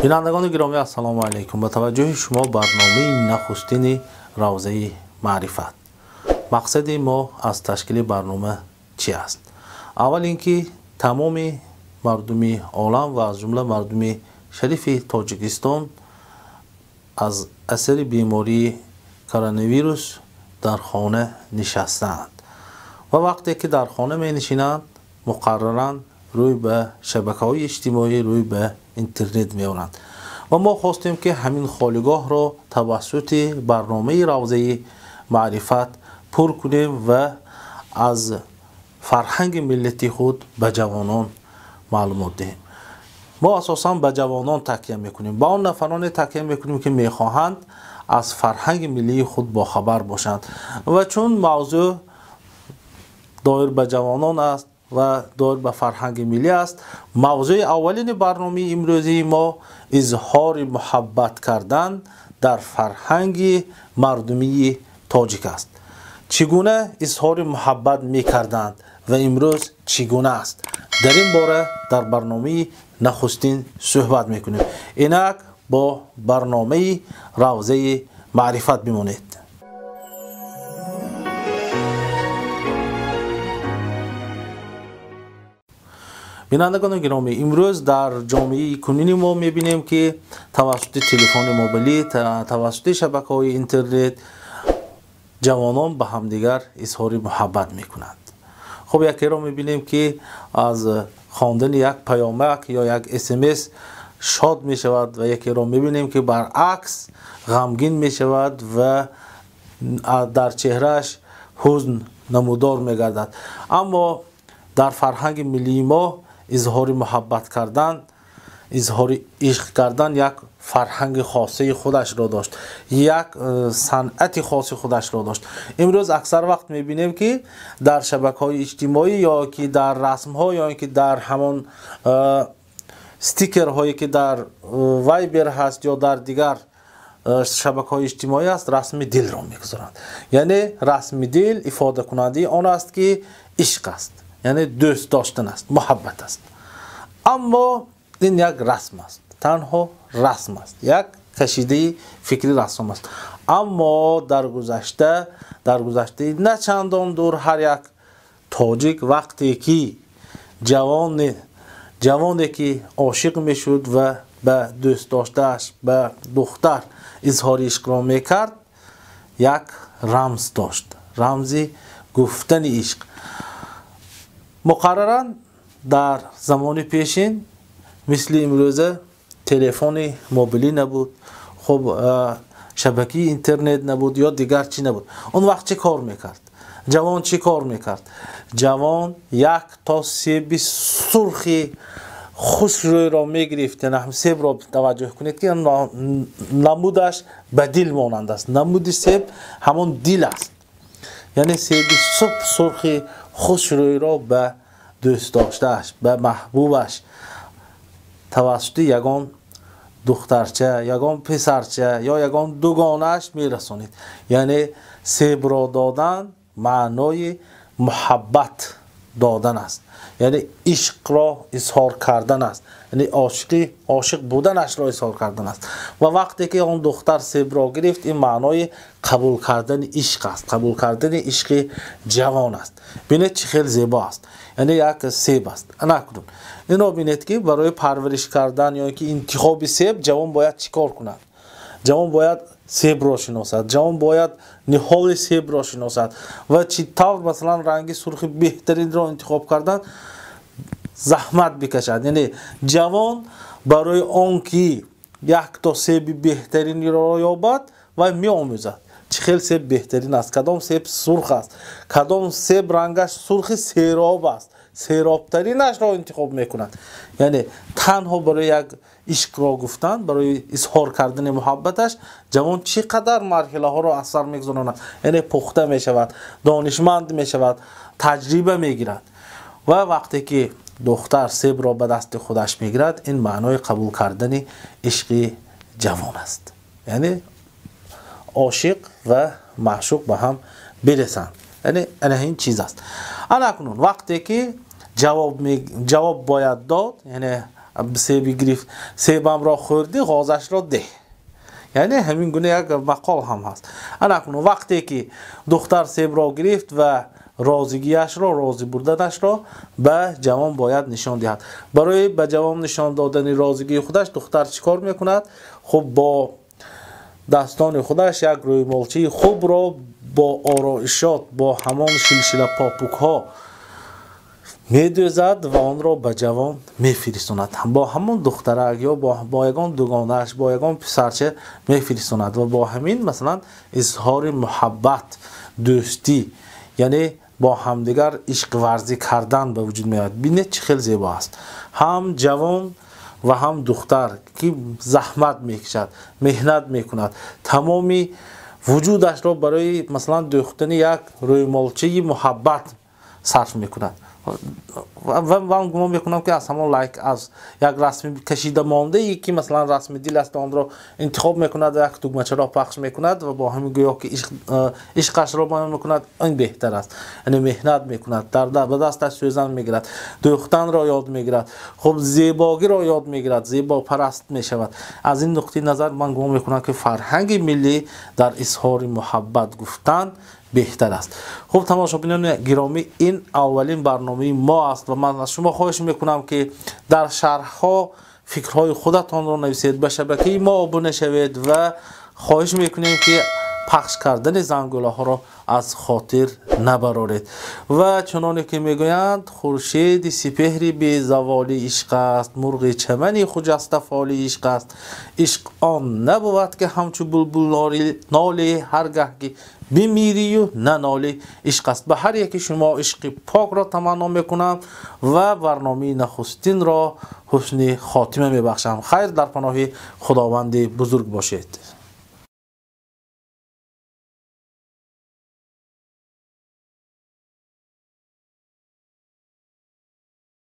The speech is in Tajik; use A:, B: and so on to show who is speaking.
A: Бинандагони гиромӣ, ассалому алайкум. Ба таваҷҷӯҳи шумо барномаи нахустини Равзаи маърифат. Мақсади мо аз ташкили барнома чи аст? Аввал ин ки тамоми мардуми олам ва аз ҷумла мардуми шарифи Тоҷикистон аз асари бемории коронавирус дар хона нишастаанд ва вақте ки дар хона менишинанд, муқарраран рӯй ба шабакаҳои иҷтимоӣ, рӯй ба интернет меоранд ва мо хостем, ки ҳамин холигоҳро тавассути барномаи Равзаи маърифат пур кунем ва аз фарҳанги миллати худ ба ҷавонон маълумот диҳем. Мо асосан ба ҷавонон такя мекунем, ба он нафароне такя мекунем, ки мехоҳанд аз фарҳанги миллии худ бохабар бошанд. Ва чун мавзӯъ доир ба ҷавонон аст ва доир ба фарҳанги миллӣ аст, мавзӯи аввалини барномаи имрӯзии мо изҳори муҳаббат кардан дар фарҳанги мардумии тоҷик аст. Чӣ гуна изҳори муҳаббат мекарданд ва имрӯз чӣ гуна аст? Дар ин бора дар барномаи нахустин суҳбат мекунем. Инак бо барномаи Равзаи маърифат бимонед. Бинандагони гиромӣ, имрӯз дар ҷомеаи кунунии мо мебинем, ки тавассути телефони мобилӣ, тавассути шабакаҳои интернет ҷавонон ба ҳамдигар изҳори муҳаббат мекунанд. Хуб, якеро мебинем, ки аз хондани як паёмак ё як смс шод мешавад ва якеро мебинем, ки баръакс ғамгин мешавад ва дар чеҳрааш ҳузн намудор мегардад. Аммо дар фарҳанги миллии мо изҳори муҳаббат кардан, изҳори ишқ кардан як фарҳанги хосаи худашро дошт, як санъати хоси худашро дошт. Имрӯз аксар вақт мебинем, ки дар шабакаҳои иҷтимоӣ ё ки дар расмҳо ё ки дар ҳамон стикерҳое, ки дар Вайбер ҳаст ё дар дигар шабакаҳои иҷтимоӣ аст, расми дилро мегузоранд. Яъне расми дил ифодакунандаи он аст, ки ишқ аст, яъне дӯст доштан аст, муҳаббат аст. Аммо ин як расм аст, танҳо расм аст, як кашидаи фикри рассом аст. Аммо дар гузашта, дар гузаштаи на чандон дур, ҳар як тоҷик вақте ки ҷавоне ки ошиқ мешуд ва ба дӯст доштааш, ба духтар изҳори ишқро мекард, як рамз дошт, рамзи гуфтани ишқ. Муқарраран дар замони пешин мисли имрӯза телефони мобилӣ набуд, хуб, шабакаи интернет набуд ё дигар чӣ набуд. Он вақт чӣ кор мекард ҷавон? Чӣ кор мекард ҷавон? Як то себи сурхи хушрӯйро мегирифт. Себро таваҷҷӯҳ кунед, ки намудаш ба дил монанд аст. Намуди себ ҳамон дил аст. Яъне себи сурхи хушрӯйро ба дӯстдоштааш, ба маҳбубаш тавассути ягон духтарча, ягон писарча ё ягон дугонааш мерасонид. Яъне себро додан маънои муҳаббат додан аст, яъне ишқро изҳор кардан аст, яъне ошиқ буданашро изҳор кардан аст. Ва вақте ки он духтар себро гирифт, ин маънои қабул кардани ишқ аст, қабул кардани ишқи ҷавон аст. Бинед, чӣ хел зебо аст, яъне як себ аст. Накунун инро бинед, ки барои парвариш кардан ё ки интихоби себ ҷавон бояд чӣ кор кунад? Ҷавон бояд себро шиносад, ҷавон бояд ниҳоли себро шиносад ва чӣ тавр, масалан, ранги сурхи беҳтаринро интихоб кардан заҳмат бикашад. Яъне ҷавон барои он ки якто себи беҳтаринро ёбад, вай меомӯзад, чӣ хел себ беҳтарин аст, кадом себ сурх аст, кадом себ рангаш сурхи сероб аст, серобтаринашро интихоб мекунад. Яъне танҳо барои як ишқро гуфтан, барои изҳор кардани муҳаббаташ ҷавон чӣ қадар марҳилаҳоро аз сар мегузаронад. Яъне пухта мешавад, донишманд мешавад, таҷриба мегирад. Ва вақте ки духтар себро ба дасти худаш мегирад, ин маънои қабул кардани ишқи ҷавон аст. Яъне ошиқ ва маъшуқ ба ҳам бирасанд. Яъне ана ин чиз аст. Ана акнун вақте ки ҷавоб бояд дод, яъне Себи гирифт, себамро хӯрдӣ, ғозашро деҳ. Яъне ҳамин гуна як мақол ҳам ҳаст. Ана акнун вақте ки духтар себро гирифт ва розигиашро, розӣ бурданашро ба ҷавон бояд нишон диҳад. Барои ба ҷавон нишон додани розигии худаш духтар чӣ кор мекунад? Хуб, бо дастони худаш як рӯймолчаи хубро бо ороишот, бо ҳамон шилшила попукҳо медӯзад ва онро ба ҷавон мефиристонад. Бо ҳамон духтарак ё бо ягон дугонааш, бо ягон писарча мефиристонад ва бо ҳамин, масалан, изҳори муҳаббат, дӯстӣ, яъне бо ҳамдигар ишқварзӣ кардан ба вуҷуд меояд. Бинед, чӣ хел зебо аст. Ҳам ҷавон ва ҳам духтар, ки заҳмат мекашад, меҳнат мекунад, тамоми вуҷудашро барои, масалан, дӯхтани як рӯймолчаи муҳаббат сарф мекунад. Ва ман гумон мекунам, ки аз ҳамон лайк, аз як расми кашида мондае, ки, масалан, расми дил аст, онро интихоб мекунад ва як тугмачаро пахш мекунад ва бо ҳамин гӯё ки ишқашро баён мекунад, ин беҳтар аст. Яъне меҳнат мекунад, ба дасташ сӯзан мегирад, дӯхтанро ёд мегирад, хуб, зебогиро ёд мегирад, зебопараст мешавад. Аз ин нуқтаи назар ман гумон мекунам, ки фарҳанги миллӣ дар изҳори муҳаббат гуфтан беҳтар аст. Хуб, тамошобинони гиромӣ, ин аввалин барномаи мо аст ва ман аз шумо хоҳиш мекунам, ки дар шарҳҳо фикрҳои худатонро нависед, ба шабакаи мо обуна шавед ва хоҳиш мекунем, ки пахш кардани зангӯлаҳоро аз хотир набароред. Ва чуноне ки мегӯянд, хуршеди сипеҳри безаволи ишқ аст, мурғи чамани хуҷастафоли ишқ аст. Ишқ он набувад, ки ҳамчу булбул ноли, ҳар гаҳ ки бимирию нанолӣ, ишқ аст. Ба ҳар яки шумо ишқи покро таманно мекунам ва барномаи нахустинро ҳусни хотима мебахшам. Хайр, дар паноҳи Худованди бузург бошед.